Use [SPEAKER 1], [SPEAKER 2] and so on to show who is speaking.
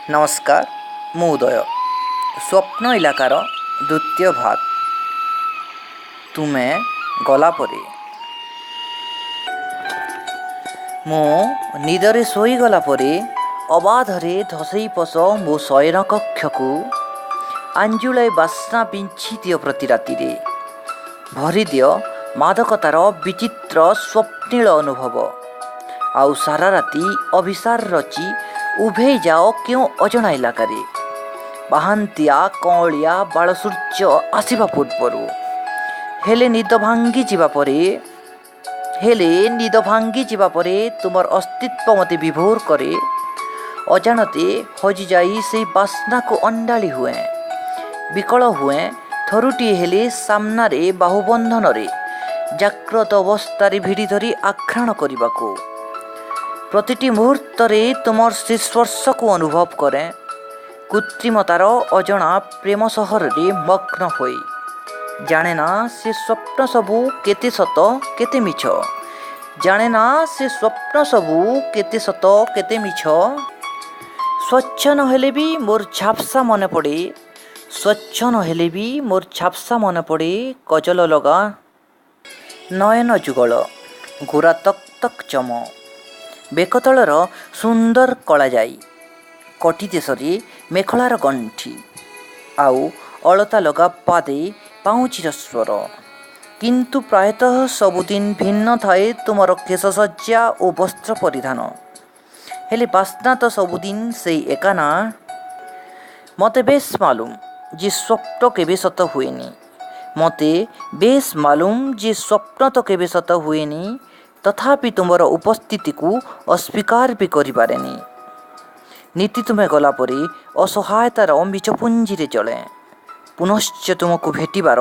[SPEAKER 1] ନମସ୍କାର, ମୁଁ ଉଦୟ। ସ୍ୱପ୍ନ ଇଲାକାର ଦ୍ୱିତୀୟ ଭାଗ। ତୁମେ ଗଲା ପରେ ମୁଁ ନିଦରେ ଶୋଇଗଲା ପରେ ଅବାଧରେ ଧସେଇ ପଶ ମୋ ଶୟନ କକ୍ଷକୁ। ଆଞ୍ଜୁଳାଏ ବାସ୍ନା ବିଞ୍ଚି ଦିଅ, ପ୍ରତି ରାତିରେ ଭରିଦିଅ ମାଦକତାର ବିଚିତ୍ର ସ୍ୱପ୍ନିଳ ଅନୁଭବ। ଆଉ ସାରା ରାତି ଅଭିସାର ରଚି ଉଭେଇ ଯାଅ କେଉଁ ଅଜଣା ଇଲାକାରେ, ପାହାନ୍ତିଆ କଅଁଳିଆ ବାଳସୂର୍ଯ୍ୟ ଆସିବା ପୂର୍ବରୁ। ହେଲେ ନିଦ ଭାଙ୍ଗିଯିବା ପରେ, ହେଲେ ନିଦ ଭାଙ୍ଗିଯିବା ପରେ ତୁମର ଅସ୍ତିତ୍ୱ ମୋତେ ବିଭୋର କରେ। ଅଜାଣତେ ହଜିଯାଇ ସେଇ ବାସ୍ନାକୁ ଅଣ୍ଡାଳି ହୁଏ, ବିକଳ ହୁଏ ଥରୁଟିଏ ହେଲେ ସାମ୍ନାରେ ବାହୁବନ୍ଧନରେ ଜାଗ୍ରତ ଅବସ୍ଥାରେ ଭିଡ଼ି ଧରି ଆଘ୍ରାଣ କରିବାକୁ। ପ୍ରତିଟି ମୁହୂର୍ତ୍ତରେ ତୁମର ସେ ସ୍ପର୍ଶକୁ ଅନୁଭବ କରେ, କୃତ୍ରିମତାର ଅଜଣା ପ୍ରେମ ସହରରେ ମଗ୍ନ ହୋଇ। ଜାଣେ ନା ସେ ସ୍ୱପ୍ନ ସବୁ କେତେ ସତ କେତେ ମିଛ, ଜାଣେ ନା ସେ ସ୍ୱପ୍ନ ସବୁ କେତେ ସତ କେତେ ମିଛ। ସ୍ୱଚ୍ଛ ନହେଲେ ବି ମୋର ଝାପ୍ସା ମନେ ପଡ଼େ, ସ୍ୱଚ୍ଛ ନହେଲେ ବି ମୋର ଝାପ୍ସା ମନେ ପଡ଼େ। କଜଲ ଲଗା ନୟନ ଯୁଗଳ, ଗୋରା ତକ୍ ତକ୍ ଚମ, ବେକତଳର ସୁନ୍ଦର କଳାଯାଇ, କଟି ଦେଶରେ ମେଖଳାର ଗଣ୍ଠି, ଆଉ ଅଳତା ଲଗା ପାଦେ ପାଉଁଜିର ସ୍ୱର। କିନ୍ତୁ ପ୍ରାୟତଃ ସବୁଦିନ ଭିନ୍ନ ଥାଏ ତୁମର କେଶସଜ୍ଜା ଓ ବସ୍ତ୍ର ପରିଧାନ, ହେଲେ ବାସ୍ନା ତ ସବୁଦିନ ସେଇ ଏକା ନା? ମୋତେ ବେଶ ମାଲୁମ ଯେ ସ୍ୱପ୍ନ କେବେ ସତ ହୁଏନି, ମୋତେ ବେଶ ମାଲୁମ ଯେ ସ୍ୱପ୍ନ ତ କେବେ ସତ ହୁଏନି, ତଥାପି ତୁମର ଉପସ୍ଥିତିକୁ ଅସ୍ୱୀକାର ବି କରିପାରେନି। ନୀତି ତୁମେ ଗଲା ପରେ ଅସହାୟତାର ମିଛପୁଞ୍ଜିରେ ଜଳେ, ପୁନଶ୍ଚ ତୁମକୁ ଭେଟିବାର